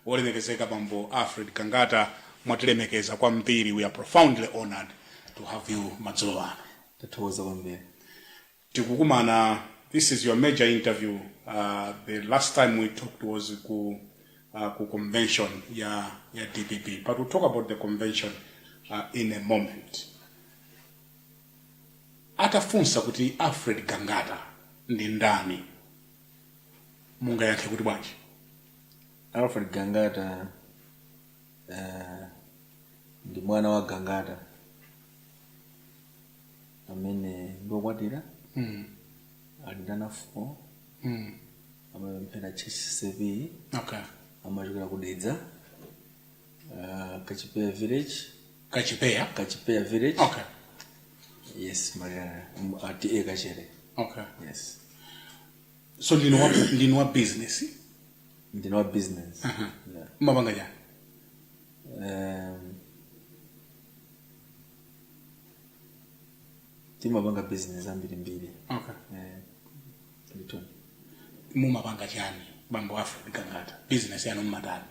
Wolemekezeka Bambo Alfred Gangata, mwatilemekeza kwambiri. We are profoundly honored to have you madzulo ano. Tathokoza kwambiri. Tikukumana, this is your major interview. The last time we talked was ku convention ya DPP, but we'll talk about the convention in a moment. Atafunsa kuti Alfred Gangata ndi ndani, mungayankhe kuti bwanji? Alfred Gangata ndi mwana wa Gangata amene ndiokwatira, ali ndi ana 4, amapemphera church CCAP, amachokera ku Dedza, Kachipeya village. Kachipeya? Kachipeya village. Yes, Maria TA Kachere. Yes. So ndinu wa business? Ndine wa business, yeah. Mumapanga chani? Timapanga business ambirimbiri. Ndithu. Mumapanga chani, Bambo Alfred Gangata? Business yanu mmatani?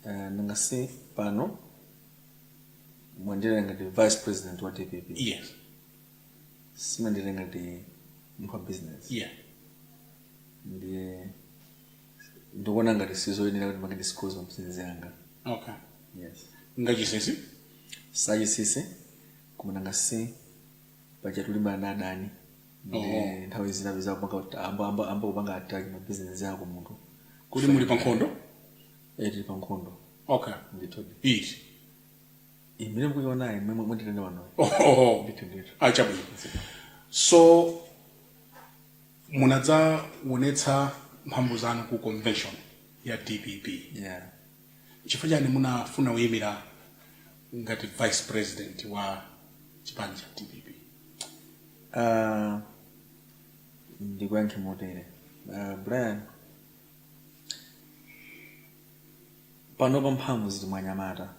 Nangasi pano mwandira ngati vice president wa DPP? Yes. Simandira ngati munthu wa business? Ndiye ndikuona ngati sizoyenera kuti ndipange disclose ma business yanga. Yes. Ngachinsinsi? Sachinsinsi, koma nangasi paja tulimbana na adani ndi nthawi zina peza kupanga amba kupanga attack ma business yako munthu. Kuti muli pa nkhondo? Eh, tili pa nkhondo. Ndithu. Iti? Imene mukuionayi, mwanditenda pano. Oh. Ndithu, ndithu. Achabwino, so munadzaonetsa mphamvu zanu ku convention ya DPP. Yeah. Chifukwa chani munafuna kuyimira ngati vice president wa chipani cha DPP? Ndikuyankhe motere, Brian, panopa mphamvu zili mwa anyamata.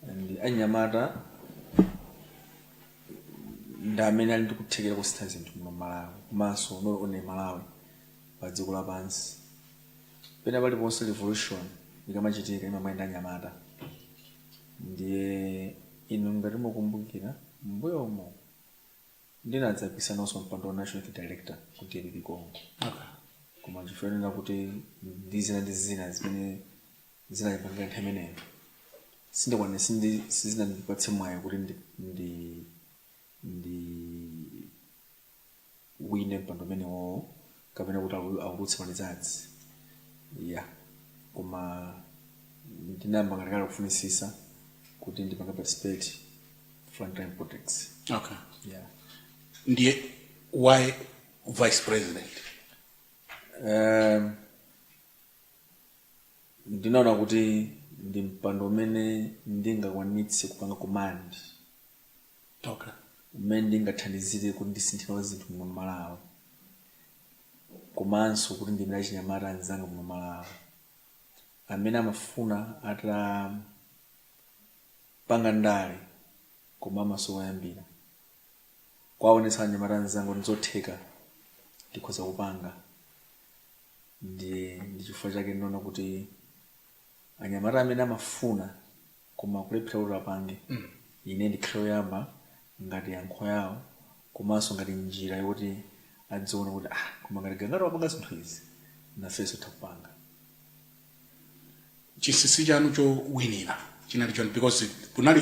And anyamata ndi amene ali ndi kuthekera kusintha zinthu muno Malawi, komanso not only Malawi, pa dziko lapansi pena paliponse. Revolution ikamachitika imamayenda anyamata. Ndiye inu ngati mukumbukira, mbuyomo ndinadzapikisanaso mpando wa national youth director ku DPP Congo. Koma chifukwa kuti ndi zina ndi zina zimene zinapangika nthawi imeneyo, sindikwane sizinandipatse mwayi kuti ndi wine mpando umenewo kapena kuti aulutse ma results, yeah. Koma ndinayamba kalekale kufunisisa kuti ndipange participate frontline politics. Yeah. Ndiye why vice president? Ndinaona kuti ndi mpando umene ndingakwanitse kupanga command, umene ndingathandizire kuti ndisinthirawo zinthu muno Malawi, komanso kuti ndimire achinyamata anzanga muno Malawi amene amafuna atapanga ndale koma amasowa oyambira. Kwaonetsa anyamata anzanga kuti ndizotheka, ndikhoza kupanga. Ndi chifukwa chake ndinaona kuti anyamata amene amafuna koma kulephera kuti apange, ine ndikhale woyamba ngati yankho yawo, komanso ngati njira yoti adziona kuti, ah, koma ngati Gangata wapanga zinthu izi, nafenso titha kupanga. Chinsinsi chanu chowinira chinali choni? Because kunali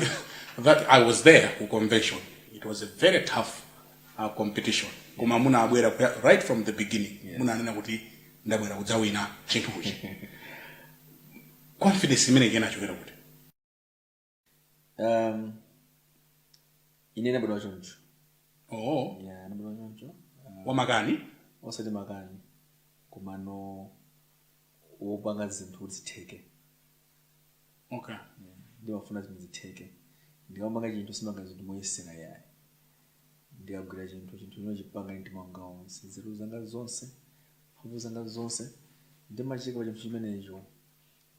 that I was there ku convention, it was a very tough competition, koma munabwera right from the beginning munanena kuti ndabwera kudzawina chinthuchi. Confidence imene inachokera kuti? Ine nabadwa choncho. Yeah, nabadwa choncho. Wamakani? Osati makani, komano wopanga zinthu kuti zitheke. Ndimafuna zinthu zitheke. Ndikamapanga chinthu, simanga zinthu moyesera, yayi. Ndikagwira chinthu, chinthu chino chipanga ndi mtima wanga wonse, nzeru zanga zonse, mphamvu zanga zonse, ndimachika pa chinthu chimenecho.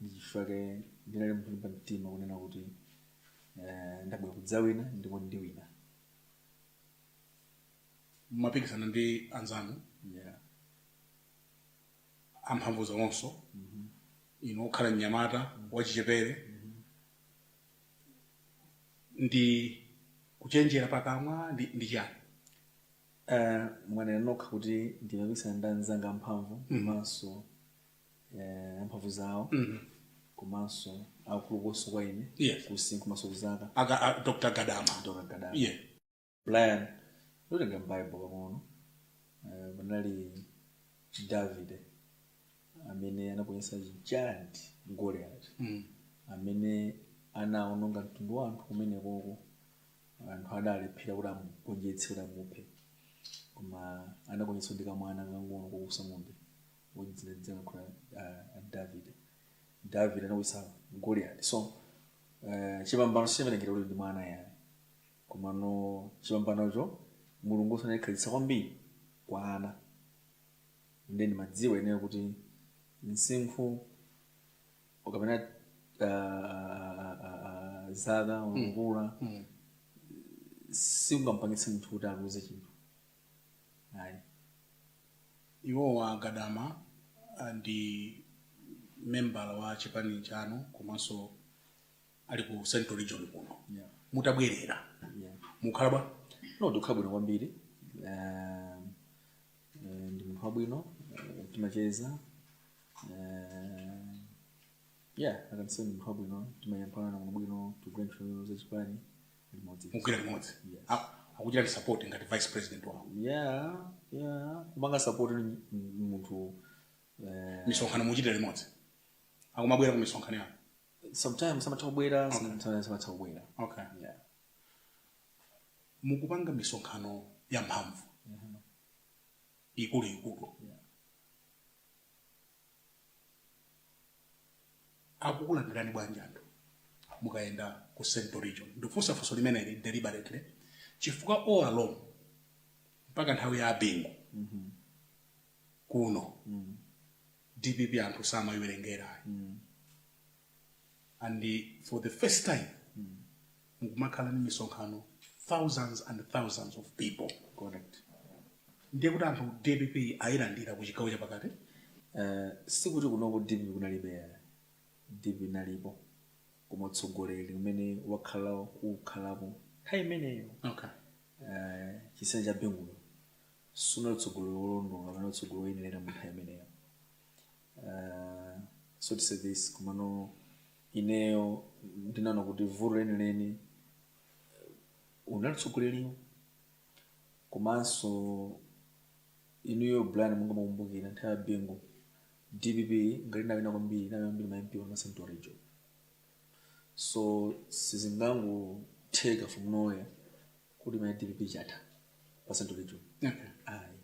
Ndi chifukwa chake ndinali munthu wolimba mtima kunena kuti ndabwera kudzawina ndipo ndiwina. Mumapikisana ndi anzanu? Yeah. Amphamvu zawonso, inu okhala mnyamata wachichepere, ndi kuchenjera pakamwa ndi chani? Mwanena nokha kuti ndimapikisana ndi anzanga amphamvu komanso amphamvu zawo komanso akulukonso kwa ine kusinkhu komanso kuzaka. Aka Dr. Gadama. Dr. Gadama. Brian, ndotenga m'Bible pang'ono. Panali Davide amene anagonjetsa giant Goliath, amene anaononga mtundu wa anthu kumenekoko. Anthu adalephera kuti amugonjetse, kuti amuphe, koma anagonjetsa ndi kamwana kang'ono kokusa ng'ombe wodzina Davide. Davide anagonjetsa Goliath. So chipambano sichimatengerera kuti ndi mwana yayi, komano chipambanocho Mulungu sanayikhalitsa kwambiri kwa ana. Ndiye ndimadziwa ineyo kuti msinkhu kapena zaka ukula sikungampangitse munthu kuti aluze chinthu, ayi. Iwowa Gadama ndi membala wa chipani chanu komanso ali ku Central Region kuno. Mutabwerera, mukhala bwa? No, ndikukhala bwino kwambiri. Ndi munthu wabwino, timacheza. Yeah, I can say ndi munthu wabwino, timayankhulana bwino bwino, tikugwira ntchito zachipani limodzi. Mugwira limodzi? Yes. Akuchita support ngati vice president wawo? Yeah, kupanga support munthu Misonkhano muchitira limodzi? Akumabwera ku misonkhano yanu? Sometimes amatha kubwera, sometimes amatha kubwera. Yeah. Mukupanga misonkhano ya mphamvu ikuluikulu. Akukulandirani bwanji anthu mukayenda ku Central Region? Ndikufunsa funso limeneli deliberately chifukwa all along mpaka nthawi ya Bingu kuno DPP anthu samayiwerengera, and for the first time mukumakhala ndi misonkhano, thousands and thousands of people. Correct. Ndiye kuti anthu DPP ayilandira ku chigawo chapakati? Sikuti kunoko DPP kunalibe, DPP inalipo, koma utsogoleri umene wakhala ukhalapo nthawi imeneyo, chisene cha Binguyo, sunali utsogoleri wolondola kapena utsogoleri woyenerera mu nthawi imeneyo. So to say this, komano ineyo ndinaona kuti vuto lenileni unali utsogoleriwo. Komanso inuyo Brian munga mukumbukira nthawi ya Bingu, DPP ngati inawina kwambiri, inawina kwambiri ma MP wa Central Region, so sizingangotheka from nowhere kuti ma DPP chatha pa Central Region. Ayi,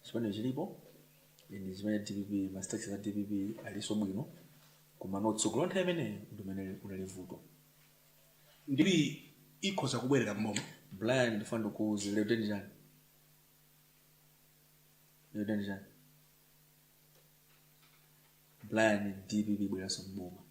chipani chilipo and chimene DPP, ma structures a DPP aliso bwino, koma notsogolo nthawi imeneyo ndi umene unali vuto. Ndili ikhoza kubwerera mboma? Brian, ndifuna ndikuuze, lero ndi chani? Lero ndi chani, Brian? DPP ibweranso mboma,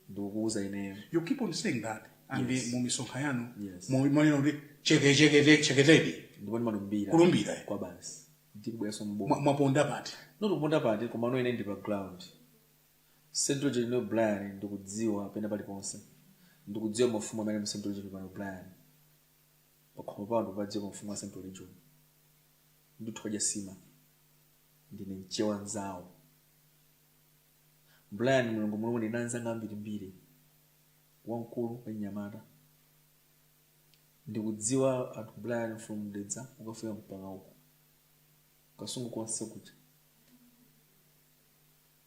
ndikukuuza ineyo. You keep on saying that and mu misonkhano yanu Yes. monena kuti chekechekete cheketedi. Ndipo ndimalumbira. Kulumbira, eh? Kwa basi, DPP ibweranso mboma. Mwaponda pati? Not kuponda pati, koma no, ine ndi pa ground Central Region ino, Brian, ndikudziwa pena paliponse. Ndikudziwa mafumu amene mu Central Region pano, Brian. Pakhomo pano padziwa mafumu a Central Region. Ndithu kadya sima, ndine mchewa nzawo, Brian. Mulungu mulungu, ndine anzanga ambirimbiri, wamkulu wanyamata. Ndikudziwa anthu, Brian, from Dedza ukafika mpaka uko Kasungu konse kuja.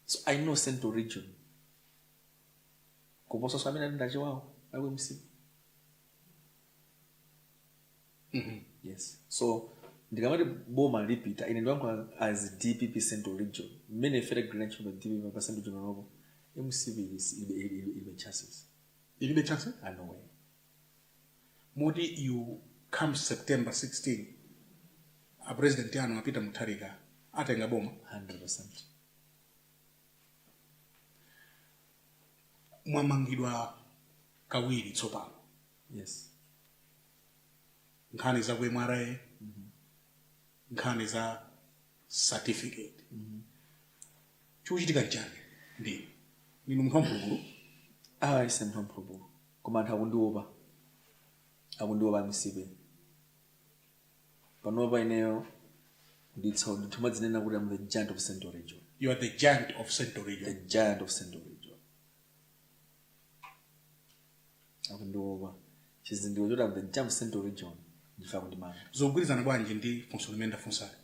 So I know Central Region kuposa amene ali ndachiwawo ali MC. Yes, so ndikamati boma lipita, ine ndiyankhula as DPP Central Region, mmene ife tagwirira ntchito DPP pa Central Region panopo, MCP ilibe chances. Ilibe chance? Ah, no way. Moti you come September 16, a president anu a Peter Mutharika atenga boma? 100%. Mwamangidwa kawiri tsopano. Yes. Nkhani za ku MRA, nkhani za Certificate. Chikuchitika nchani? Ndi ndinu munthu wamphulupulu? Awa, ise munthu wamphulupulu, koma anthu akundiopa, akundiopa MCP. Panopa ineyo nditsa ndithumadzinena kuti I'm the giant of Central Region. You are the giant of Central The Region. giant of Central Region. Akundiopa. Chizindikiro choti I'm the giant of Central Region, ndife akundimanga. Zogwirizana bwanji ndi funso limene ndafunsali?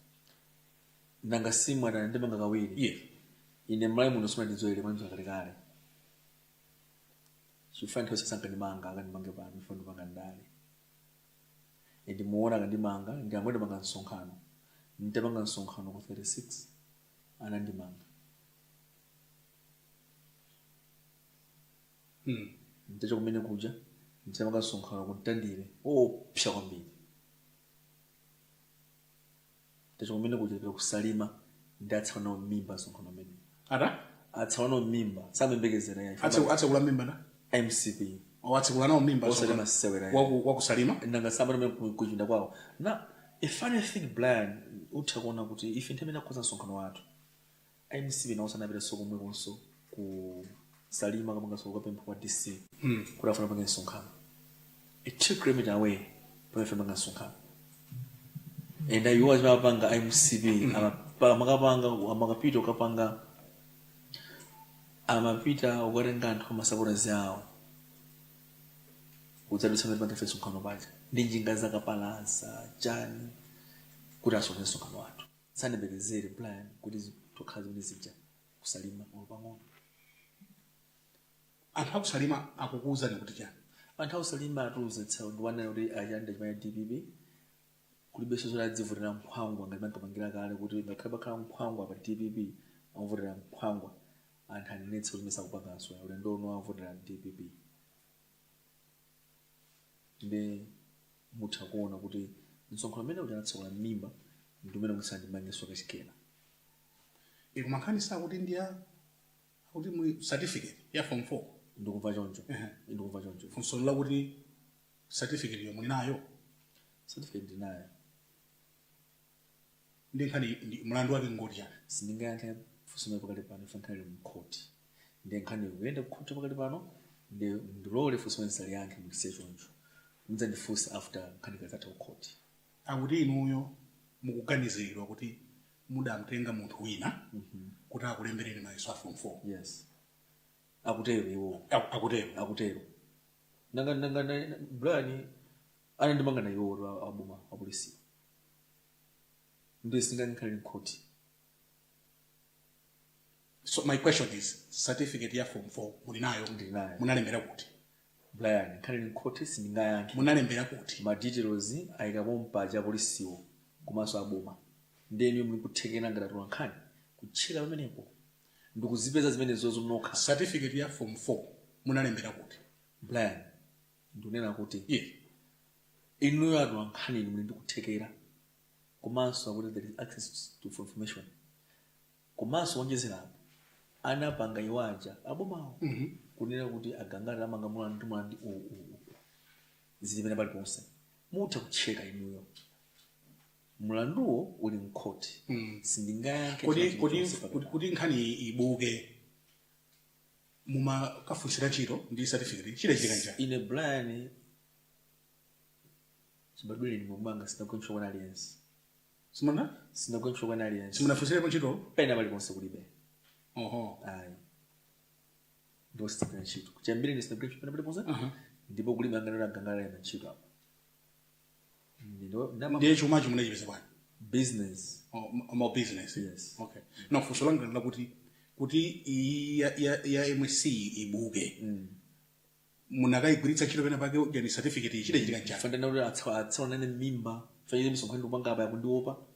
Nanga simu atani ndimanga kawiri? Yes. Ine mlayi muno simandizoyere mwanzo kalekale, chifukwa nthawi sankandimanga, akandimange pano ifo ndipanga ndale. Ndimuona akandimanga, ndiyamwe panga msonkhano, nditapanga msonkhano ku 36 anandimanga. Nditacho kumene kuja nditapanga msonkhano kuntandire opsa kwambiri, nditacho kumene kuja ndipita kusalima, ndatsawa nawo mimba msonkhano umene. Ata? Atsawa nawo mimba, samembekezera ya. Atsekula mimba na MCP. Watsekula nawo mimba? Osati masewera. Wakusalima? Nanga samba namene kuchinda kwawo. Na a funny thing, Brian, utha kuona kuti ife nthawi imene akhoza msonkhano wathu, MCP nawo sanapitenso komwekonso ku Salima kapanganso kukapempha kwa DC kuti afuna pange msonkhano. A 2 kilometer away pamene panga msonkhano, and iwo amapanga MCP amakapanga, amakapita ukapanga, amapita ukatenga anthu amasupporters awo kudzadutsa pamene pange msonkhano paja ndi njinga zakapalasa chani kuti asonkhane msonkhano wathu. Sandipekezere, Brian, kuti zitokhala zimene zija kusalima olo pang'ono. Anthu akusalima akukuwuzani kuti chani? Anthu akusalima atiuzetsa ndiwanena kuti achanda chimene DPP kulibenso zoti adzivutira nkhwangwa ngati mankapangira kale, kuti ngakhale pakhala nkhwangwa pa DPP amavutira nkhwangwa, anthu anenetse kuti mesakupanganso ulendo uno amavutira DPP. Ndi mutha kuona kuti msonkhano umene uja anatsekula mimba ndi umene musandimangenso kachikena. Koma nkhani sakuti ndiya akuti muli certificate ya form 4. Ndikumva choncho. Ehe. Ndikumva choncho. Funso lakuti certificate yo muli nayo? Certificate ndinayo. Ndi nkhani ndi mlandu wake ngoti chani? Sindingayankhe funso limene pakali pano. Ife nkhani ili mkhoti, ndi nkhani kuyenda kukhoti pakali pano, ndi ndilole funso limene ndisaliyankhe, mundisiye choncho, mudzandifunsa after nkhani ikadzatha kukhoti. Akuti inuyo mukuganiziridwa kuti mudamtenga munthu wina kuti akulembereni mayeso a form 4. Yes, akutero iwo. Akutero. Akutero. Nanga Brian, anandimanga na iwo aboma apolisi, ndiye sindingankhale mkhoti. So my question is, certificate ya form 4 muli nayo? Ndinayo. Munalembera kuti? Brian, nkhale mkhoti, sindingayankhe. Munalembera kuti? Ma details ayikapo mpaja apolisiwo komanso aboma, ndeni muli kuthekera ngati atola nkhani kutchera pamenepo ndikuzipeza zimenezozo nokha. Certificate ya form 4 munalembera kuti? Brian, ndikunena kuti yes. Inuyo atola nkhani inu muli ndi kuthekera, komanso akuti there is access to information, komanso wonjezerapo anapanga iwaja abomawo kunena kuti agangata amanga mulandu mulandu uwu uwu uwu, zili pene paliponse, mutha kutcheka inuyo. Mlanduwo uli mkhoti, sindingayankhe. Kodi china kodi chilichonse pakali. Kuti nkhani ibuke mumakafunsira ntchito ndi certificate, chidachitika njani? Ine Brian, chibadwire ni mwanga sindagwira ntchito kwa aliyense. Simuna? Sindagwira ntchito kwa aliyense. Simunafunsirepo ntchito? Pena paliponse kulibe. Oho. Ayi, ndipo sindagwira ntchito chiyambire ine, sindagwira ntchito pena paliponse. Ndipo kulibe anganena agangala ntchito apo. Ndiye chumacho munachipeza bwanji? Business. Oh, mo business? Yes. Okay, no, funso langa lakuti kuti iyi ya MSC ibuke, munakayigwiritsa ntchito pena pake yani certificate iyi, chidachitika njani? Fandana kuti atsaonane mimba fanyire misonkhano ndikupanga apa yakundiopa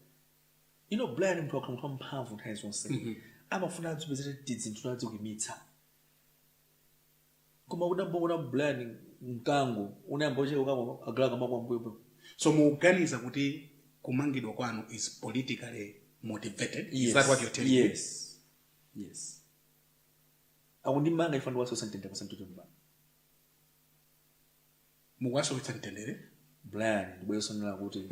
ino. Brian, munthu wakhala munthu wamphamvu nthawi zonse amafuna adzipezere tizinthu adzikuimitsa, koma kudamboona Brian mkango unayamba ucheka agala kamakwambuyopo. So mukuganiza kuti kumangidwa kwanu is politically motivated? Is that what you're telling me? Yes, akundimanga ifa ndiwasosa mtendere pasantotomba. Mukuwasowetsa mtendere? Brian, ndibweresonera kuti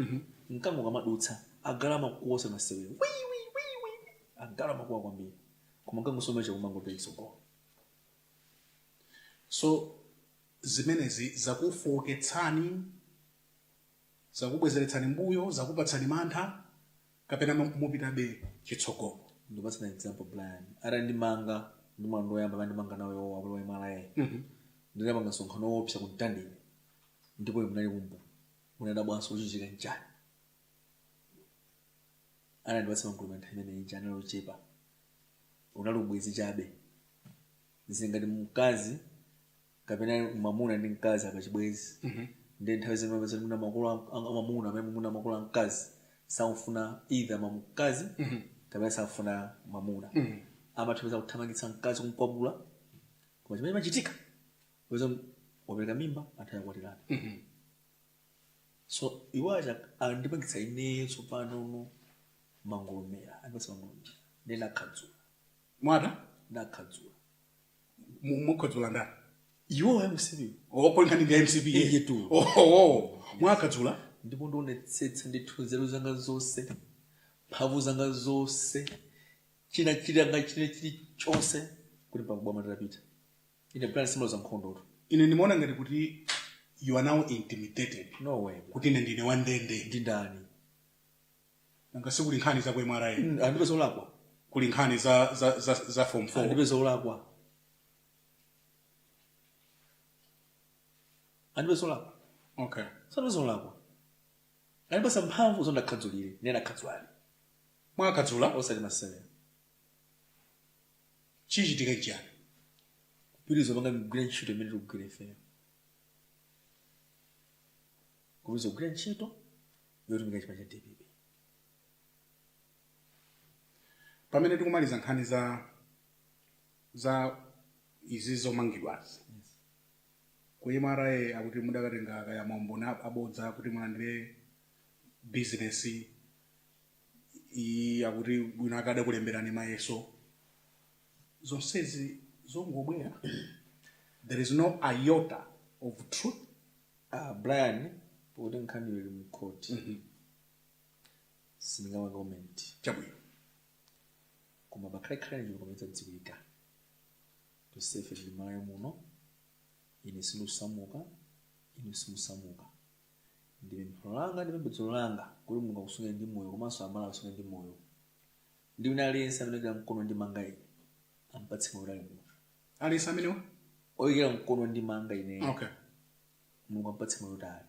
mkango kamadutsa agala amakuosa masewero wi wi wi. Agalu amakuwa kwambiri, koma nkangosomecha kumangopita chitsogolo. So zimenezi zakufowoketsani, zakubwezeretsani mbuyo, zakupatsani mantha, kapena mupitabe chitsogolo? Ndikupatsana example, Brian. Atandimanga ndi mlandu woyamba amandimanga nawo iwowo akulu wa MRA, ndinapanga msonkhano woopsa ku Mtandire, ndipo munali kumbu munadabwanso kuchitika nchani. Anandipatsa mangolomera nthawi imeneyi ija anali ochepa, unali ubwezi chabe, zingati mkazi kapena mwamuna ndi mkazi apachibwezi. Ndi nthawi zimene mapeza muna makolo amamuna amene muna makolo a mkazi samfuna either mamkazi kapena samfuna mwamuna, amathandiza kuthamangitsa mkazi, kumkwapula. Koma chimene chimachitika, peza wapereka mimba, anthu ayakwatirana. So iwo aja andipangitsa ine tsopano mangolomera, andipatsa mangolomera, ndi ndakhadzula. Mwata? Ndakhadzula. Mukhadzula ndani? Iwo MCP. Okolinkhani ndi MCP? Iye tu. Oh, mwakhadzula. Ndipo ndionetsetsa ndithu nzeru zanga zonse, mphamvu zanga zonse, china chilanga chine chilichonse kuti mpaka nditapita ine, Brian, simaloza nkhondoto. Ine ndimaona ngati kuti you are now intimidated. No way, bro. Kuti ine ndine wandende. Ndi ndani? Nanga sikuli nkhani za ku MRA? Andipeza olakwa. Kuli nkhani za form 4. Andipeza olakwa, andipeza olakwa. Sandipeza olakwa, andipasa mphamvu zondakhadzulire, ine ndakhadzulani. Mwakhadzula? Osati masewera. Chichitika nchiyani? Kupitiriza panga kugwira ntchito imene tikugwira ifeyo, kupitiriza kugwira ntchito yotumika chipani cha DPP. Pamene tikumaliza nkhani za izi zomangidwazi, ku MRA akuti mudakatenga kaya maumboni abodza kuti mulandire bizinesi iyi, akuti bwino akada kulemberani mayeso, zonsezi zongobwera, there is no iota of truth? Ah, Brian, poti nkhani ili mu court, sindingama comment. Chabwino. Koma pakhalekhale chikometsa dziwika, tonsefe tili Malawi muno. Ine sindisamuka, inu simusamuka. Ndi pemphero langa ndi pembedzero langa kuti Mulungu akusunge ndi moyo, komanso Amalawi akusunge ndi moyo, ndi wina aliyense amene oyikira mkono ndi manga ine ampatse moyo utali muno. Aliyense amenewa? Oyikira mkono ndi manga ine, Mulungu ampatse moyo utali.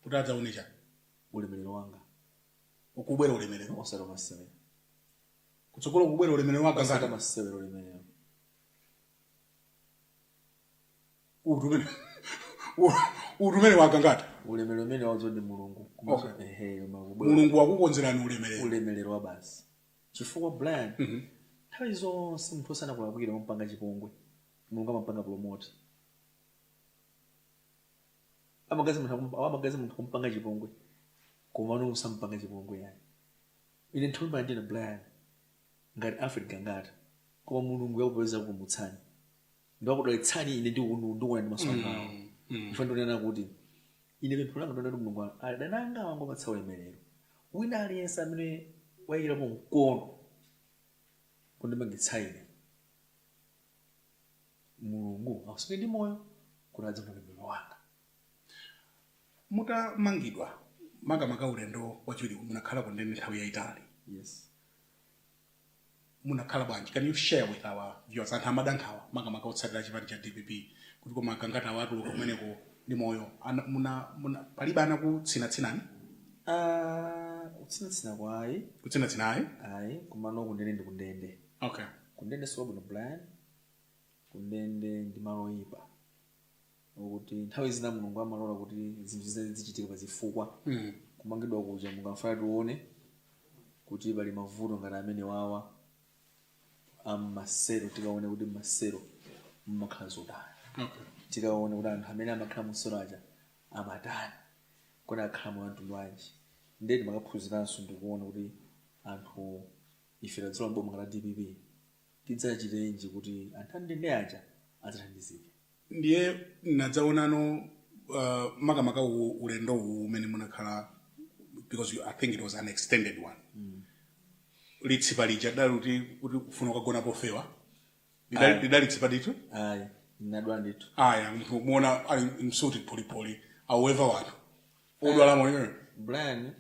Kuti adzaone chani? Ulemerero wanga. Ukubwera ulemerero? Osati masewera. Kutsogolo kubwera ulemerero Osati wagangata? masewera, ulemerero. Utumene wagangata. Ulemerero umene wadzo ndi Mulungu. Komanso ehe, koma kubwera. Mulungu wakukonzerani ulemerero. Ulemerero wa basi, chifukwa Brian, nthawi zonse munthu osana kulakwira mumpanga chipongwe, Mulungu amampanga promote. Amagazi munthu kumpanga chipongwe, koma ano usampanga chipongwe yani. Ine nthawi ndine Brian ngati Alfred Gangata, koma Mulungu yakupeza kupumutsani ndiwakudalitsani, ine ndikuona ndi maso angawo. Ife ndionena kuti ine pemphero langa ndionena kuti Mulungu adananga wangopatsa ulemerero wina aliyense amene wayikirapo mkono kundimangitsa ine, Mulungu akusunge ndi moyo kuti adzaona ulemerero wanga. Mutamangidwa, makamaka ulendo wachiwiri, munakhala kundende nthawi yayitali. Yes. Munakhala bwanji? Can you share with our viewers? Anthu amadankhawa, makamaka otsatira chipani cha DPP, kuti koma Gangata watuluka kumeneko ndi moyo? Palibe anakutsinatsinani? Ah, kutsinatsina kwayi. Kutsinatsinayi? Ayi, komano kundende ndi kundende. Kundende sikwabwino, Brian. Kundende ndi malo oyipa, okuti nthawi zina Mulungu amalola kuti zinthu zina zichitika pa zifukwa. Kumangidwa kuja, Mulungu amafuna tione kuti pali mavuto ngati amene wawa ammasero, tikaone kuti mmasero mmakhala zotani. Tikaone kuti anthu amene amakhala musero aja amatani, kodi akhala moyo mtundu wanji. Ndiye timakaphunziranso ndikuona kuti anthu ife tadzola mboma la DPP, tidzachitenji kuti anthu andende aja adzathandizike. Ndiye nadzaonano makamaka ulendo uwu umene munakhala Because I think it was an extended one. Litsipa lija dali kuti ufuna ukagona pofewa. Lidali tsipa ditu? Ayi, ndinadwala ndithu. Aya, munthu muona ali msuti polipoli, aweva wanthu. Odwala moyo. Brian,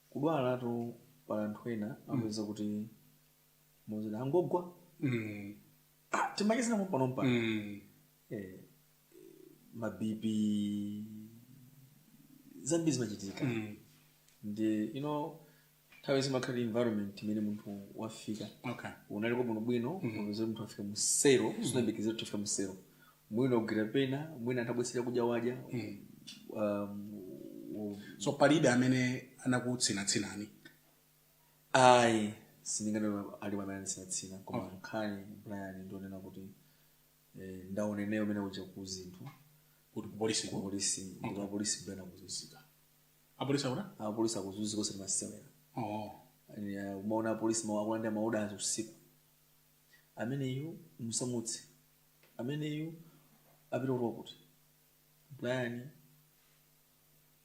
kudwalatu pala anthu ena amapeza kuti muzida angogwa. Ah, timachezana pompanompano. Ma BP, zambiri zimachitika. Ndi nthawi zimakhala environment imene munthu wafika. Unaliko bwino bwino, upeza munthu afika musero, sunayembekezera kuti afika musero. Mwina ugwira pena, mwina anthu abwesera kudya wadya. So palibe amene anakutsinatsinani? Ayi, sindingati ali amene ananditsinatsina, koma nkhani, Brian, ndionena kuti ndaoneneyo umene kuja ku zinthu. Kuti kupolisi? Ku polisi, ndipo apolisi, Brian, akuzunzika. Apolisi akuta? Apolisi akuzunzika osati masewera. Oh. Umaona apolisi akulandira ma orders usiku: ameneyu musamutse, ameneyu apita kutoka kuti. Brian,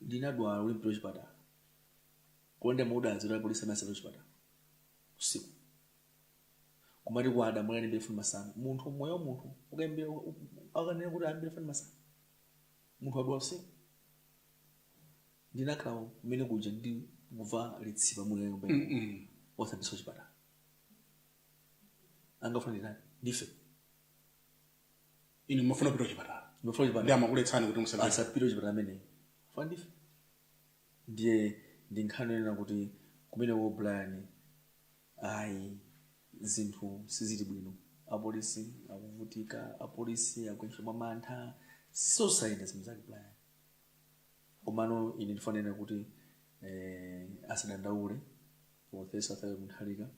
ndinadwala uli mpita kuchipatala, kulandira ma orders kuti apolisi amene asapita kuchipatala usiku, kumati kwada mwina ndimbire foni masana. Munthu, moyo wa munthu, ukayembera akanena kuti ambire foni masana, munthu adwala usiku. Ndinakhala kumene kuja ndi kuva litsipa mune wasapitsa kuchipatala. Angafuna nditani? Ndife. Inu mumafuna kupita kuchipatala? Ndimafuna Ndi kuchipatala. Amakuletsani kuti musapite? Asapite kuchipatala ameneyo, funa ndife. Ndiye ndi nkhani yonena kuti kumeneko, Brian, ayi, zinthu sizili bwino. Apolisi akuvutika, apolisi akuyendetsa mwa mantha, sosayenda zinthu zake, Brian. Komano ine ndifanena kuti asadandaule. Professor Arthur Mutharika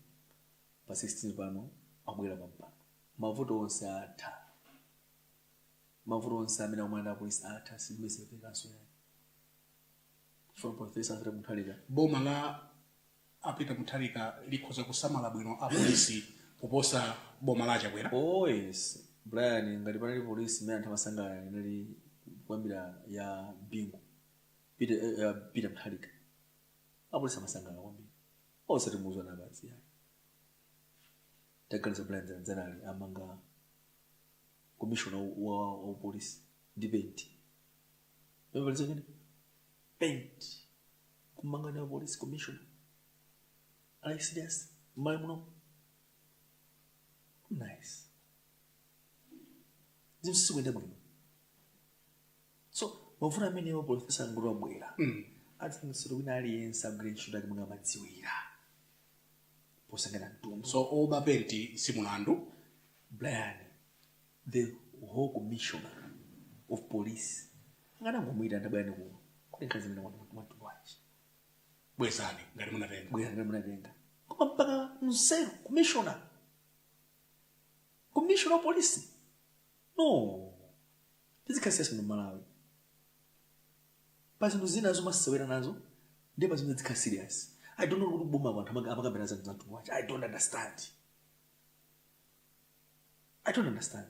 pa 16 pano abwera pampando, mavuto onse atha. Mavuto onse amene akumana ndi apolisi atha, sizimesepekanso yani, chifukwa Professor Arthur Mutharika. Boma la a Peter Mutharika likhoza kusamala bwino apolisi kuposa boma la Chakwera? Oh yes, Brian. Ngati panali polisi imene anthu amasangalala, inali kuyambira ya Bingu, Peter Mutharika. Apolisi amasangalala kwambiri, osati muzwa nabazi yani. Taganiza, Brian, dzanadzanali amanga commissioner wa polisi ndi penti. Pamaliza chene penti kumanga na police commissioner. Are you serious? Mmali muno nice, zinthu sizikuyenda bwino. So mavuto amenewo, Professor ngoti wabwera, adzanitsiro wina aliyense agwire ntchito yake monga amadziwira, posangana mtundu. So oba penti si mulandu? Brian, the whole commissioner of police anganangomwita, ndabwerani kuno, kuti nkhani zimene mwatu wanji? Bwezani ngati munatenga. Bwera ngati munatenga. Koma mpaka msero commissioner of police? No, tizikhala muno Malawi. Pa zinthu zina zomasewera nazo, ndiye pa zinthu zikhala serious. I don't know kuti boma anthu amakambira zinthu za mtundu wanji. I don't understand, I don't understand.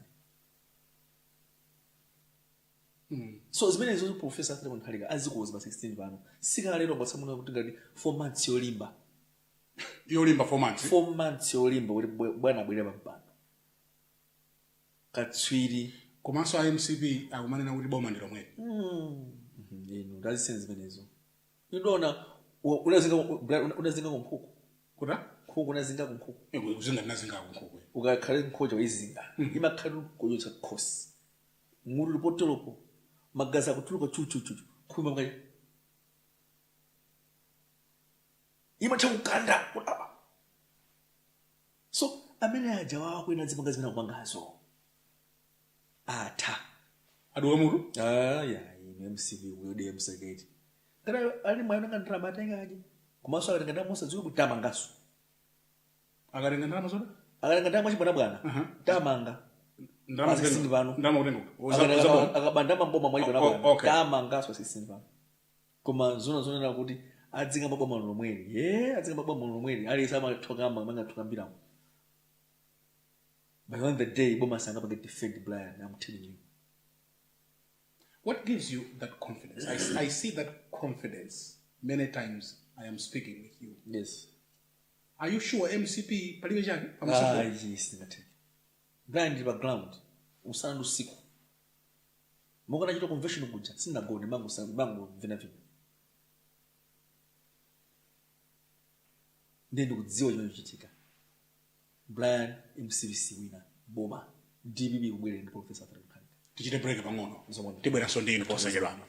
So zimenezo Professor Arthur Mutharika azikuuza pa 16 pano. Sikalero kwatsamuna kuti ngati 4 months yolimba. Yolimba 4 months? 4 months yolimba kuti bwana abwere pampando, katswiri. Komanso a MCP akumanena kuti boma ndi lomweli. Inu ndaziseni zimenezo. Indona unazinga kunkhuku? Kuta? Nkhuku, unazinga kunkhuku? Kuzinga, ndinazinga kunkhuku. Ukakhale nkhoja waizinga, imakhala kuyotsa khosi, ng'ulu lipoteropo, magazi akutuluka chuchuchuchu, nkhuku imakacha, imatha kukanda kuti apa. So amene aja wakwena zimanga zimene akupangazo atha. Aduka mutu. Aya, ine MCP kuyodi msaketi ngati ali mwayo nanga ndalama atenga aje, komanso akatenga ndalama osadziwe kuti tamangaso. Akatenga ndalama zoda? Akatenga ndalama chibwanabwana, tamanga. Ndalama? Pa 16 pano. Ndalama kutenga kuti? Akabanda mboma mwachibwanabwana, tamangaso 16 pano. Koma zona zonena kuti adzingamba boma lomweli, ye adzingamba boma lomweli, aliyense amathokamba mangathokambiramo. By on the day, boma sangapange defend, Brian, I'm telling you. What gives you that confidence? I see that confidence many times I am speaking with you. Yes. Are you sure MCP palibe chake pamusoro? Ayi, singatheke, Brian. Ndili pa ground usana ndi usiku. Monga convention kuja, sindinagone, mango vinavina. Ndiye ndikudziwa chimene chichitika, Brian. MCP siwina boma, DPP kubwerera ndi Professor Arthur Mutharika. Tichite break pang'ono. Zomwe. Tibweranso ndi inu posachedwapa.